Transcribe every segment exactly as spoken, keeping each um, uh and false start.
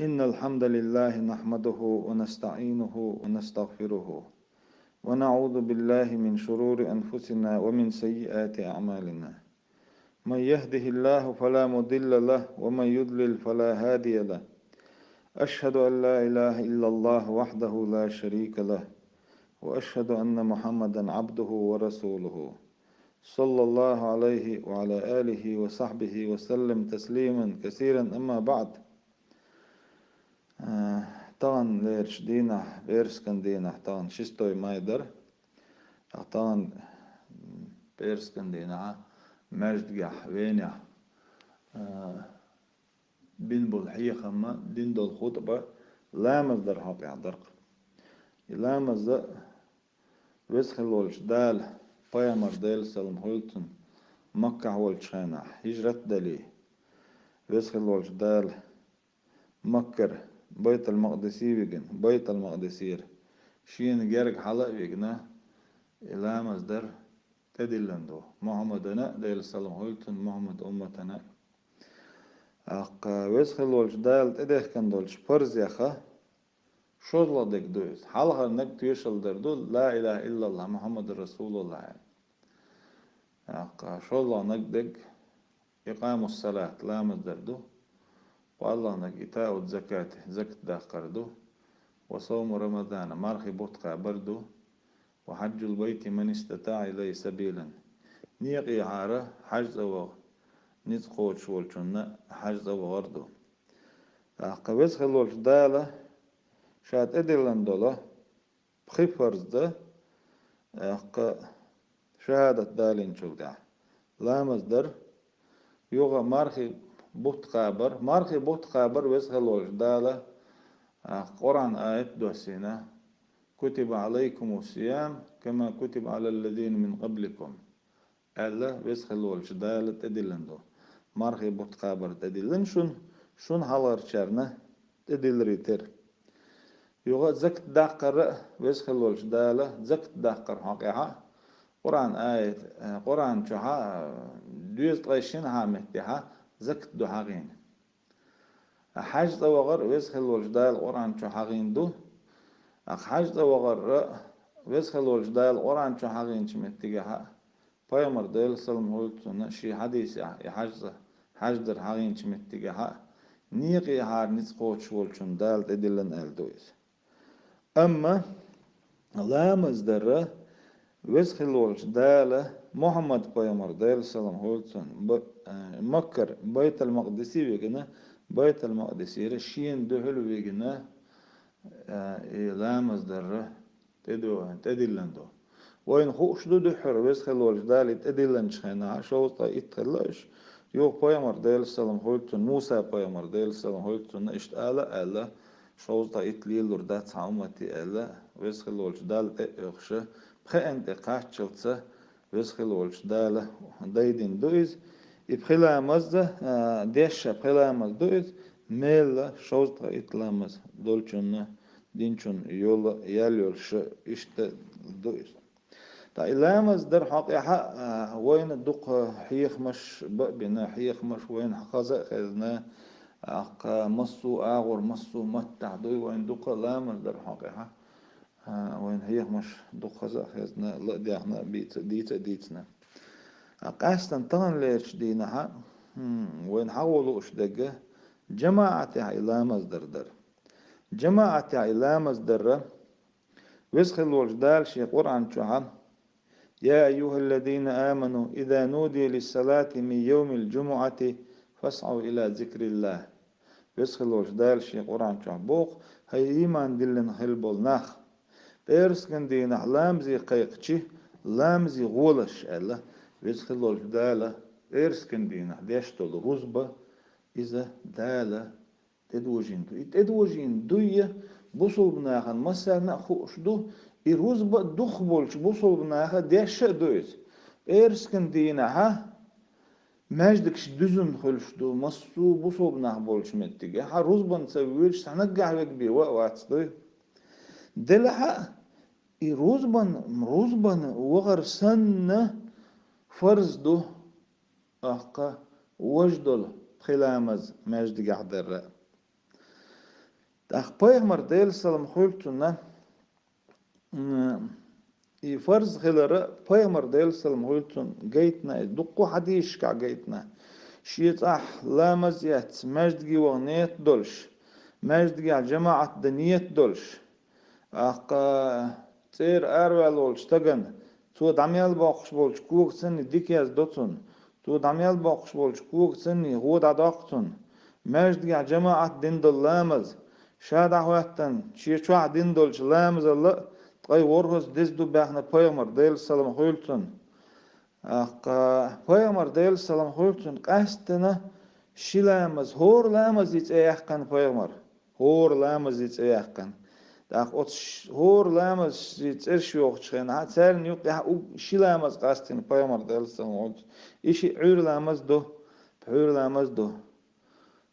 إن الحمد لله نحمده ونستعينه ونستغفره، ونعوذ بالله من شرور أنفسنا ومن سيئات أعمالنا. من يهده الله فلا مضل له، ومن يضلل فلا هادي له. أشهد أن لا إله إلا الله وحده لا شريك له، وأشهد أن محمدا عبده ورسوله، صلى الله عليه وعلى آله وصحبه وسلم تسليما كثيرا، أما بعد. Э, тахана лерчу дийнахь, пӀераскан дийнахь, тахана шестой май дара. Тахана, м, пӀераскан дийнахь маьждигехь, Венехь, э, бина болу хьехам а, дина долу хутӀба ламаз дар хьокъехь дара. И ламаз а Веза хила волчу Дала, пайхамар, Делан салам хуьлда цунна, Маккахь волчу хенахь хьижрат а далий, Веза хила волчу Дала Маккара Байтал-Макъдисе вигина, Байтал-Макъдисера шена герга хьала а вигина, и ламаз дар тӀедиллина ду Мухьаммадана а, Делан салам хуьлда цунна, Мухьаммадан умматана а. ТӀаккха Веза хила волчу Дала тӀедехкина долчу парзех шозлагӀниг ду иза. Хьалхарниг тоьшалла дар ду, ла илаха иллаллахӀ, Мухьаммадан расулуллахӀ аьлла. ТӀаккха шозлагӀниг дерг икъамус-салат, ламаз дар ду. КхоаллагӀниг итаут-закати, закат даккхар ду. Ва савму Рамадана, мархи бутт кхабар ду. Ва хьаджул байти ман истатаӀа илайхи сабилан. Некъахьара хьаьж цӀа ваха ницкъ кхочуш волчунна хьаьж цӀа вахар ду. ТӀаккха Веза хила волчу Дала ша тӀедиллина долу пхи парз дан, тӀаккха шахӀадат далийначул тӀаьхьа ламаз дар, юха мархи бутт кхабар, мархи бутт кхабар Веза хила волчу Дала, тӀаккха Къуръан аят доссийна: «Кутиба Ӏалайкумус-сиям, кама кутиба Ӏалаллазина мин къабликум», аьлла, Веза хила волчу Дала тӀедиллина ду. Мархи бутт кхабар тӀедиллина шуна, шуна хьалхарчарна тӀедилларий тера. Юха закат даккхар а Веза хила волчу Дала, закат даккхар хьокъехь а, Къуръан аят, э, Къуръан чохь а, э, дезткъе шина хьа меттехь а закат ду хьахийна. Хьаьж цӀа вахар Веза хила волчу Дала Къуръан чу хьахийна ду. ТӀаккха хьаьж цӀа вахар а Веза хила волчу Дала Къуръан чу хьахийначу меттигехь а, пайхамар, Делан салам хуьлда цунна, шен хьадисехь и хьаьж цӀа, хьаьж дар хьахийначу меттигехь а, некъахьара ницкъ кхочуш волчунна Дала тӀедиллина аьлла ду иза. Амма ламаз дар а Веза хила волчу Дала Мухьаммад-пайхамар, Делан салам хуьлда цунна, ба-, э, Маккара Байтал-Макъдисе вигина, Байтал-Макъдисера шена дуьхьал вигина, э, и ламаз дар а тӀеду-, тӀедиллина ду. Вайна хууш ду дуьххьара Веза хила волчу Дала и тӀедиллинчу хенахь, шовзткъе итт хилла уьш. Юха пайхамар, Делан салам хуьлда цунна, Муса-пайхамар, Делан салам хуьлда цунна, иштта ала а аьлла, шовзткъе итт лелалур дац хьан уммате аьлла, Веза хила волчу Дала тӀе а оьхуш, пхеана тӀе кхаччалца Веза хила волчу Дала дайдина ду иза. И пхи ламаз а, дешша пхи ламаз ду иза, мелла шовзткъе итт ламаз долчунна, динчунна йола ял йолуш иштта ду иза. Ткъа и ламаз дар хьокъехь а, а, вайна дукха хьехамаш бан а бина, хьехамаш вайна хаза а хезна, тӀаккха массо а агӀор, массо а маттахь дуй вайна дукха ламаз дар хьокъехь а, а, вайна хьехамаш дукха хаза а хезна, ла а даьхна, бийца, дийца а дийцина. А, къаьстина таханлерчу дийнахь а, хм, вайна хьахо лууш дерг а, жамаӀатехь и ламаз дар дара. ЖамаӀатехь и ламаз дар а, Веза хила волчу Дала шен Къуръан чохь а: «Я айюхаллазина аману, иза нудия лиссалати мин йовмил жумуӀати, фасӀав ила зикриллах». Веза хила волчу Дала шен Къуръан чохь боху: «ХӀай ийман диллина хила болу нах, пӀераскан дийнахь ламазе кхайкхича, ламазе гӀолаш», аьлла. Веза хила волчу Дала пӀераскан дийнахь деш долу рузба, иза Дала тӀедожийна ду. И тӀедожийна дуй бусулба нахана массарна а хууш ду, и рузба а дукхахболчу бусулба наха дешша а ду иза. ПӀераскан дийнахь а маьждигаш дуьзна хуьлуш ду, массо а бусулба нах болчу меттигехь а, рузбан ца воьдуш цхьа наггахь верг бен ван а вац дуй. Делахь а, и рузбан, рузбан вахар санна фарз ду, тӀаккха важа долу пхи ламаз маьждигехь дар а. ТӀаккха пайхамар, Делан салам хуьлда цунна, м, и фарз хилар пайхамар, Делан салам хуьлда цунна, гайтина, и дуккха хьадисашкахь гайтина. Шен цӀахь ламаз а эцна, маьждиге ваха нет а долуш, маьждигехь жамаӀат дан нет а долуш, тӀаккха цӀера араваьлла волчу стагана, цо дӀа мел боккхуш болчу когацанний дика яздо цунна, цо дӀа мел боккхуш болчу когацанний гӀо дӀадоккху цунна. Маьждигехь жамаӀат дина долу ламаз, ша дӀахӀоьттина, шен чохь дина долчу ламазалла а ткъе ворхӀазза деза ду баьхна пайхамар, Делан салам хуьлда цунна. ТӀаккха пайхамар, Делан салам хуьлда цунна, къаьсттина ши ламаз, хӀора ламазан цӀе яьккхина пайхамар, хӀора ламазан цӀе яьккхина. ТӀаккха оцу ш-, хӀора ламазан цӀераш йохучу хенахь, царна юкъехь уг-, ши ламаз къастийна пайхамар, Делан салам хуьлда цунна. И шиъ Ӏуьйра ламаз ду, пхьуьйра ламаз ду.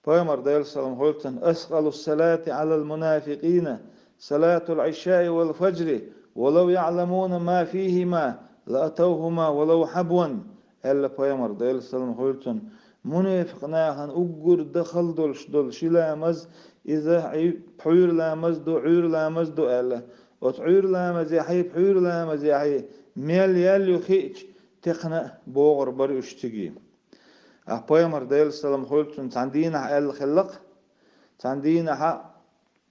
Пайхамар, Делан салам хуьлда цунна: «Аскъалу салати Ӏалал мунафикъина салатул Ӏишаи вал фаджри, ва лав яӀламуна ма фихима, ла атавхума ва лав хьабван», — аьлла пайхамар, Делан салам хуьлда цунна. Мунафикъ нахана уггар дахал долуш долу ши ламаз, иза Ӏи-, пхьуьйра ламаз ду, Ӏуьйра ламаз ду аьлла. Оцу Ӏуьйра ламазехьий, пхьуьйра ламазехьий мел ял ю хиъча, текхна а богӀур бара уьш цига. Ткъа пайхамар, Делан салам хуьлда цунна, цхьана дийнахь аьлла хилла-кх, цхьана дийнахьа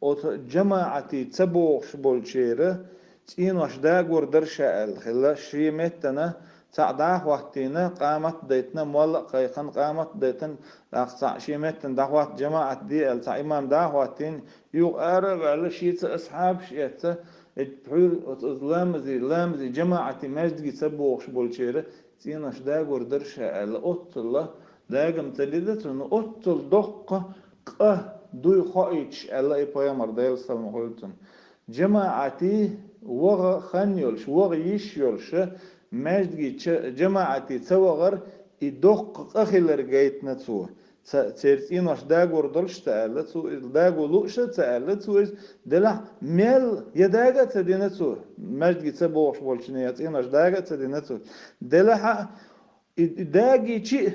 оцу жамаӀате ца богӀуш болчеран цӀенош дагор дара ша аьлла хилла, шен меттана цхьаъ дӀа а хӀоттийна, къамат а дайтина, молла а кхайкхина, къамат а дайтина, тӀаккха цхьаъ шен меттана дӀахӀотта, жамаӀат де аьлла, цхьа имам дӀа а хӀоттийна, юха ара а ваьлла, шеца асхьабаш а эцна, и пхьуьйра оцу ламазе, ламазе жамаӀате маьждиге ца богӀуш болчеран цӀенош дагор дара ша аьлла, оццул дагам ца дина цунна, оццул доккха къа дуй хоуьйтуш аьлла и пайхамар, Делан салам хуьлда цунна. ЖамаӀате ваха хан йолуш, ваха йиш йолуш, маьждиге ча-, жамаӀате ца вахар и доккха къа хилар гайтина цо. Ца-, церан цӀенош дагор долуш а ца аьлла цо иза, даго лууш а ца аьлла цо иза, делахь мел я дага а ца дина цо, маьждиге ца богӀуш болчеран цӀенош дага а ца дина цо. Делахь а и, и дагийча а,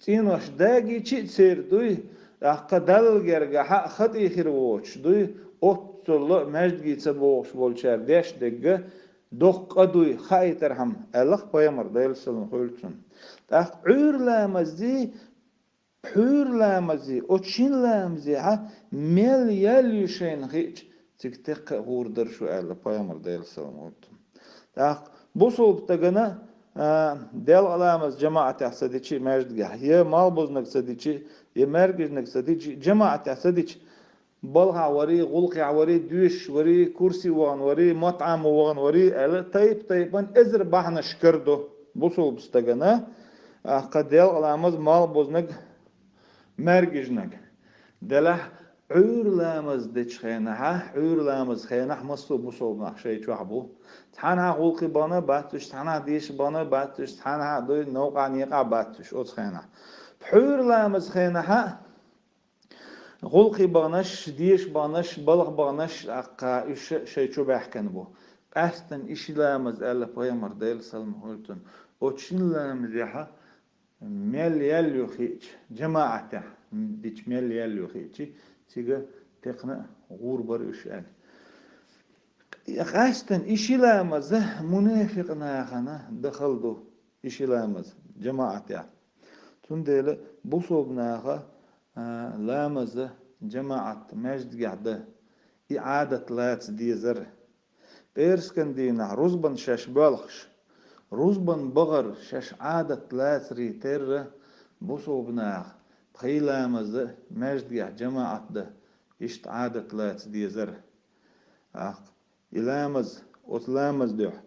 цӀенош дагийча а церан дуй, тӀаккха Далла гергахьа а хатӀий хир воцуш дуй, оццул а маьждиге ца богӀуш болчара деш дерг доккха къа дуй хаийтархьама аьлла-кх пайхамар, Делан салам хуьлда цунна. ТӀаккха Ӏуьйра ламазе, пхьуьйра ламазе, оцу шина ламазехьа мел ял ю шайна хиъча, цига текха а гӀур дара шу аьлла пайхамар, Делан салам хуьлда цунна. ТӀаккха бусалба стагана, а, делкъа ламаз жамаӀатехь ца дича а маьждигехь, я малхбузниг ца дича а, я маьркӀажниг ца дича а, жамаӀатехь ца дича, балхахь варий, гӀуллакхехь варий, доьшуш варий, курсе вахана варий, матӀамо вахана варий аьлла, тайп-тайпана эзар бахьанаш карадо бусалба стагана, а, кху делкъа ламаз малхбузниг, маьркӀажниг. Делахь Ӏуьйра ламаз дечу хенахьа, Ӏуьйра ламаз хенахь массо а бусалба нах шайн чохь бу. Цхьанхьа гӀуллакхе бахана бац уьш, цхьанхьа деша бахана бац уьш, цхьанхьа дуй новкъахь некъахь бац уьш оцу хенахь. Пхьуьйра ламаз хенахьа гӀуллакхе баханаш, деша баханаш, балха баханаш, тӀаккха уьш шайн чу баьхкина бу. Къаьсттина и ши ламаз аьлла пайхамар, Делан салам хуьлда цунна, оцу шина ламазехьа мел ял ю хиъча, жамаӀатехь дича мел ял ю хиъча, цига текхна а гӀур бара уьш аьлла. Къаьсттина и ши ламаз мунафикъ нахана дахал ду, и ши ламаз жамаӀатехь. Цундела бусалба наха, а, ламаз жамаӀат маьждигехь дан и Ӏадат лаца дезара. ПӀераскан дийнахь рузбан шаьш боьлхуш, рузбан бахар шаьш Ӏадат лацаре терра, бусалба наха пхи ламаз маьждигехь жамаӀат дан иштта Ӏадат лаца дезара. ТӀаккха и ламаз, оцу ламаз дуьхьа,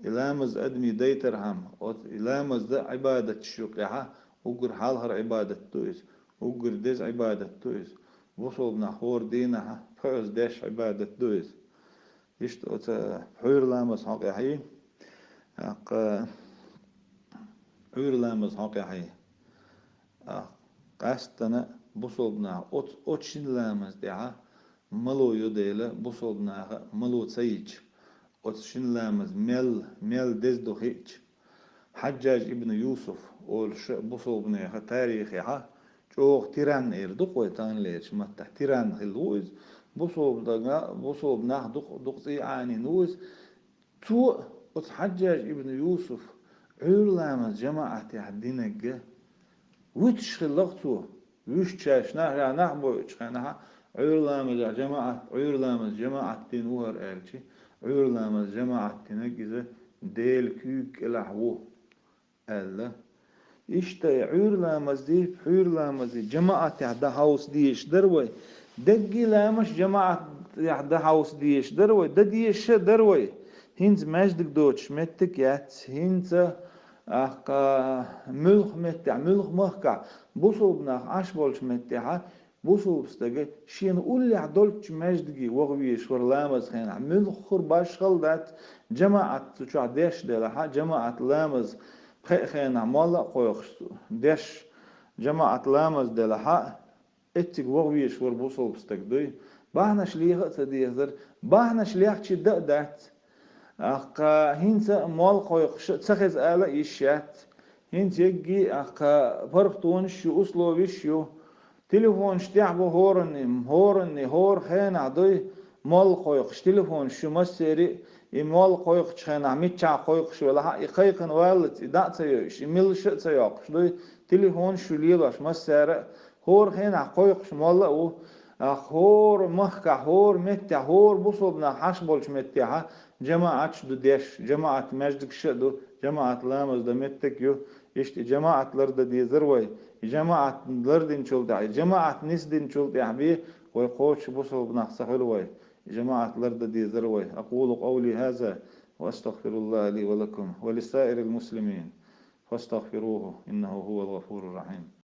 и ламаз адамий дайтархьама, оцу и ламаз дан Ӏибадаташ юкъехьа уггар хьалхара Ӏибадат ду иза, уггар деза Ӏибадат ду иза. Бусалба нах хӀора дийнахьа пхоьазза деш Ӏибадат ду иза. Иштта оцу пхьуьйра ламаз хьокъехьий, тӀаккха Ӏуьйра ламаз хьокъехьий. А, къаьсттина бусалба наха оцу, оцу шина ламаз тӀехьа мало йо дела, бусалба наха мало ца йича, оцу шина ламаз мел, мел деза ду хиъча. Хьаджжаж ибн Юсуф олуш бусалба нехан тарихехьа чӀогӀа тиран эр ду-кх вай таханлерчу маттахь. Тиран хилла ву иза, бусалба дага, бусалба нах дукха, дукха цӀий Ӏанийна ву иза. Цо, оцу Хьаджжаж ибн Юсуф, Ӏуьйра ламаз жамаӀатехь динарг вуьтуш хилла-кх цо. Вуьшта шаьш нах, ша нах бойучу хенахь, Ӏуьйра ламазехь жамаӀат, Ӏуьйра ламаз жамаӀат дина ву хӀара аьлча, Ӏуьйра ламаз жамаӀат динарг иза Делан куьйга кӀелахь ву, аьлла. Иштта и Ӏуьйра ламазий, пхьуьйра ламазий жамаӀатехь дан хьовса дезаш дара вай. Дерриге а ламазаш жамаӀатехь дан хьовса дезаш дара вай, дан дезаш а дара вай. ХӀинца маьждиг доцуш меттиг а яц, хӀинца, ахка, муьлхха меттехь, муьлхха махкахь, бусалба нах Ӏаш болчу меттехьа, бусалба стага шена уллехь долчу маьждиге ваха везаш вара ламазан хенахь. Муьлххара башхалла дац, жамаӀат цу чохь деш делахьа, жамаӀат ламаз пхеа хенахь молла а кхойкхуш деш, жамаӀат ламаз делахьа, эццига ваха везаш вара бусалба стаг дуй. Бахьанаш леха а ца дезара, бахьанаш лехча дан а дац. Ахка, хӀинца а молла кхойкхуш а ца хеза ала а йиш яц. ХӀинца егги, ахка, паргӀатонаш ю, условиш ю. Телефонаш тӀехь бу хӀоранний, хӀоранний, хӀора хенахь дуй, молла кхойкхуш, телефонаш ю массери а, и молла кхойкхучу хенахь миччахь кхойкхуш велахьа, и кхайкхина валлалц, и дӀа а ца йойуш, и милша а ца йоккхуш дуй, телефонаш ю лелош массара а, хӀора хенахь кхойкхуш молла а ву, а хӀора махкахь, хӀора меттехь, хӀора бусалба нах Ӏаш болчу меттехьа, жамаӀаташ ду деш, жамаӀат маьждигаш а ду, жамаӀат ламаз дан меттиг а ю, иштта и жамаӀат лардан дезар вай, и жамаӀат лардинчул тӀаьхьа, и жамаӀат нисдинчул тӀаьхьа бен вай кхочуш бусалба нах ца хуьлу вай, и жамаӀат лардан дезар вай. أقول قولي هذا وأستغفر الله لي ولكم ولسائر المسلمين فاستغفروه إنه هو الغفور الرحيم.